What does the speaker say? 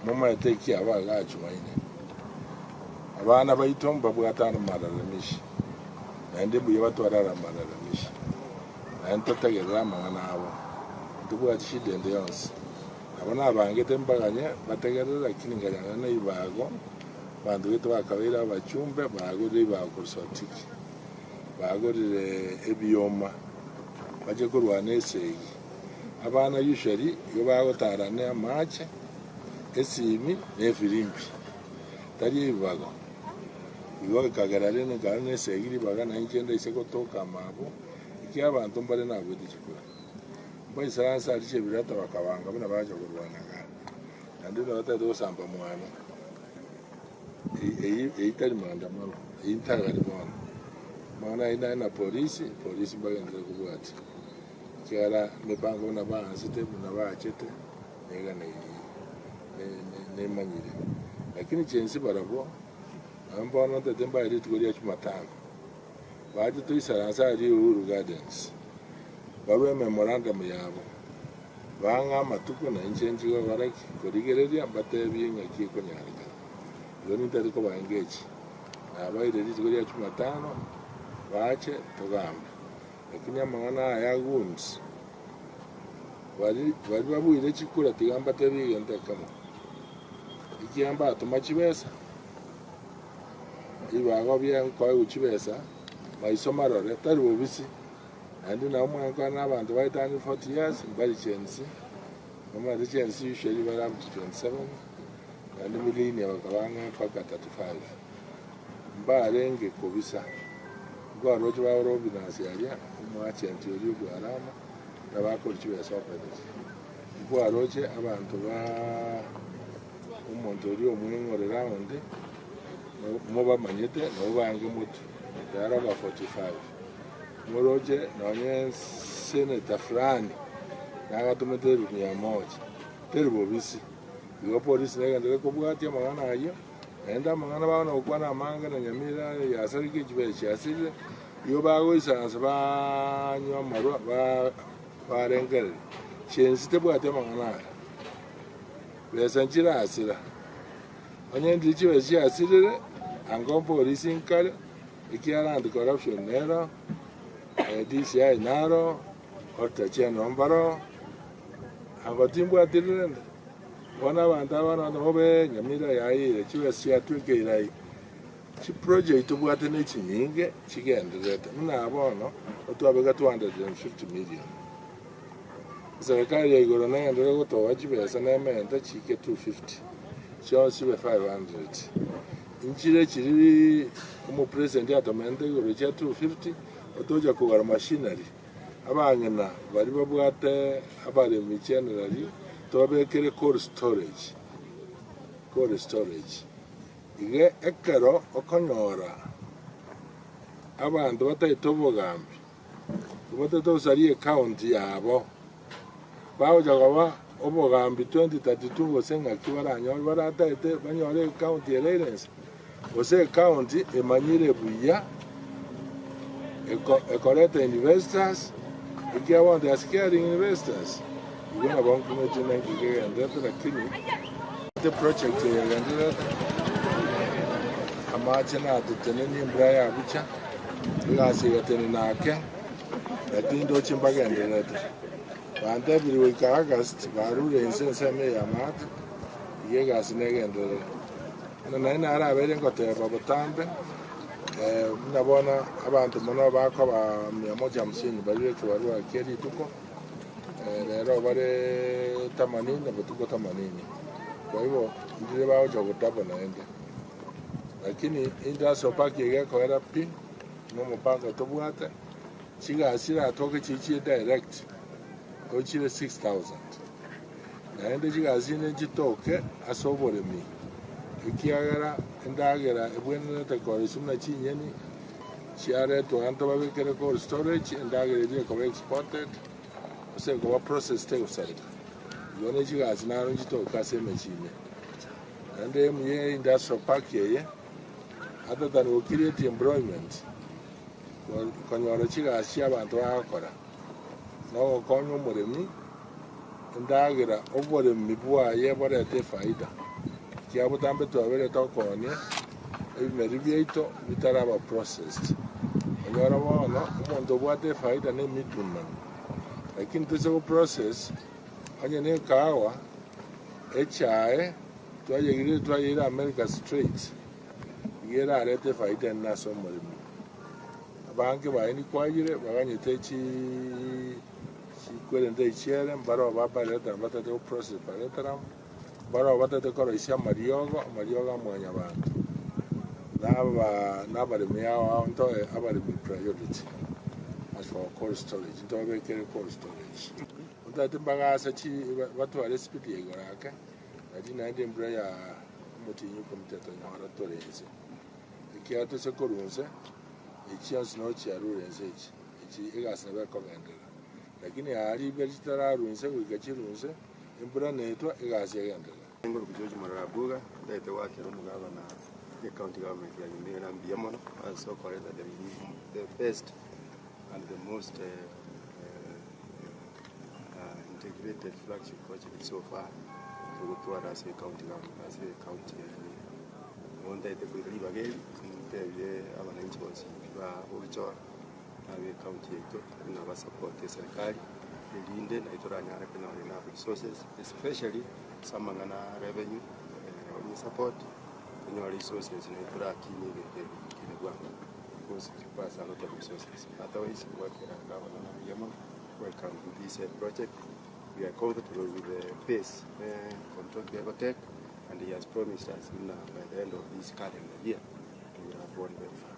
Momaete eki aba agachumaine. Abana baito mbabwate amalalamishi, naende mbuya batware amalalamishi, naende totegerere amang'ana abo, ntobwati shida ende yonsi. Nabo nabangete mbaganye bategerere, lakini nkanyora na ibago, abanto gete bakabeire abachumbe, bagorire ibago korwa Sotiki, bagorire ebioma, bache korwana esegi. Abana usually igo bagotara ne amache, esimi, na efirimbi, tari ebibago. Igo ekagera rende nkare na esegi ribaga na inche ndaise gotoka amabo, ekiagera abanto mbare nabuete chikura. Mbaisaranse aria chebirata bakabanga buna bacha korwana igaa, naende buna batagete gosamba mwane. Eyio eyio tari maandamano, eyio ntagari bono. Bono ayio naye na polisi, polisi mbagenderere kobwatia. Ekiagera emebango buna baansete, buna baachete, neganeirie, nemanyire. Lakini chensi barabwo, nonye bono ntagete mbae rituko ria jumatano, bache toisaranse aria Uhuru Gardens, barue ememorandum yabo, bang'e amatuko na inche nchie gokora ki? Korigereria mbatebie ng'aki ekonyarekana. Igo nintari koba engage. Nabaire rituko ria jumatano, bache togambe. Lakini amang'ana aya goons, baria baria babuire chikura tiga mbatebie egento ekemo, ekiagera mbatoma chibesa, ebibago bia nkoegwa chibesa, maiso marore, tari bobisi, naende nabo mwankwana na abanto baetanie 40 years, mbari Gen Z, omanyete Gen Z usually bare up to 27, naende millennial bakaba ang'e mpaka 35, mbarenge kobisa. Nkwaroche ba Robinasi aria, omoachenti oria bw'Arama, na bakori chibesa openiri. Nkwaroche abanto ba omonto oria omweng'ore round, mobamanyete, nabo bange motwe, they are over 45. Moroche nonye senator fulani nagatomete elfu mia moja, teri bobisi. Igo polisi negenderere kobwatia amang'ana ayio. Naende amang'ana bao nogokwana amange na nyamira yasareke chibesa chiasirire, igo bagoisaransa banywa amarwa barengereria, Chensi tebwati amang'ana aya, besa nchirasira. Onye ndiri chibesa chiasirire, ango mpolisi nkare, ekiagera anti corruption nero, DCI naro, auditor general mbaro, ango timbwati rende. Bono abanto aba nonya bobe nyamira yayeire chibesa chiatwekeire ai, chiproject tobwate ne chinyinge chigendererete. Buna bono otwabeka 250 million. Eserekari ya igoro negenderere gotoa chibesa nemente chike 250 chionsi chibe 500. Inchire chiri omopresident atomente igoro chia 250 otocha kogora machinery. Abang'ina baria babwate abaremi generally tobabekere cold storage, cold storage. Iga ekero okonyora abanto bataete obogambi, bataete gosaria ecounty yabo, bagocha koba obogambi 2032 gose ng'aki baranyore barataete banyore ecounty ere ere inse. Gose ecounty emanyire buya ekoreta investors, ekiagera bono they are scaring investors. Igo nabo nkumeti ng'a nki kegendererete lakini eproject eye egendererete, amache natotenenie embura yabucha, egasi egatenena ake, lakini ndoche mbagendererete. Bantebirie goika August barure inse ensemo eye y'amaate, iga egasi negenderere. Buna naende narabeire ngoteba botambe, buna bono abanto mono bakoba mia moja hamsini barire ekebarua kie rituko, rero bare themanini botuko themanini. Kwa hivyo ndire bagocha godouble naende. Lakini industrial park iga ekoera pi, na omopango tobwate, chigasi chiratoke chichie direct, gochire 6000. Naende chigasi chinde nchitoke ase oboremi, ekiagera endagera ebwenerete koroisia buna chinyeni chiaretwa abanto babekere cold storage, endagera eria ekoba exported gose ekoba processed tegosareka. Igo ne chigasi naro nchitoke ase emechie ime. Naende aim ye industrial park eye, other than go create employment, konyora chigasi chia abanto bagokora, na ogokonya omoremi. Endagera oboremi bwaye borete efaida, ekiagera botambe twabere tokoonia ebimeri biaito bitaraba processed. Onyore bono omonto obwate efaida ne emiddleman, lakini toise go process onye ne ekahawa, echae twayeirire twayeira America straight, iga erarete efaida enene ase omoremi. Abange baye nikwayire baganyete chii chikwerende echiere mbaroo babaretera batagete go process baretera amo, mbaroo batagete koroisia amariogo, amariogo a mwanyabanto. Naba nabaremi ao ao ntoe abaremi priority as for cold storage ntobabekere cold storage. Otagete mbagasa chi batware espeed ya igoro ake, lakini naende embura ya omotienyi okomi tetonyora tore inse. Ekiagera tose korwa inse, echi chionsi noo chiarure inse echi, echi egasi nabo ekogenderera. Lakini aa ribe ritararwa inse goika chirwe inse, embura netwa egasi egenderere. Nguru George Morara Abuga, ndete goakera omogabana ye county government ya Nyamira mbuya mono ase okoreta the, the best and the most integrated flagship project so far togotwara ase county government ase county ya Nyamira. Nigo ntaete koira ribaga eri ntebie abananchi bonsi ba bogichora abe county yaito buna basapoti eserikali erinde naye toranyare konyora enough resources especially ase amang'ana a revenue revenue support tonyore resources naye torakinie egento eke kere bwango because it requires a lot of resources. Otherwise gwakera gavana na mbuya mono welcome to this project. We are comfortable with the pace contract egotake and he has promised us buna by the end of this calendar year we will have gone very far.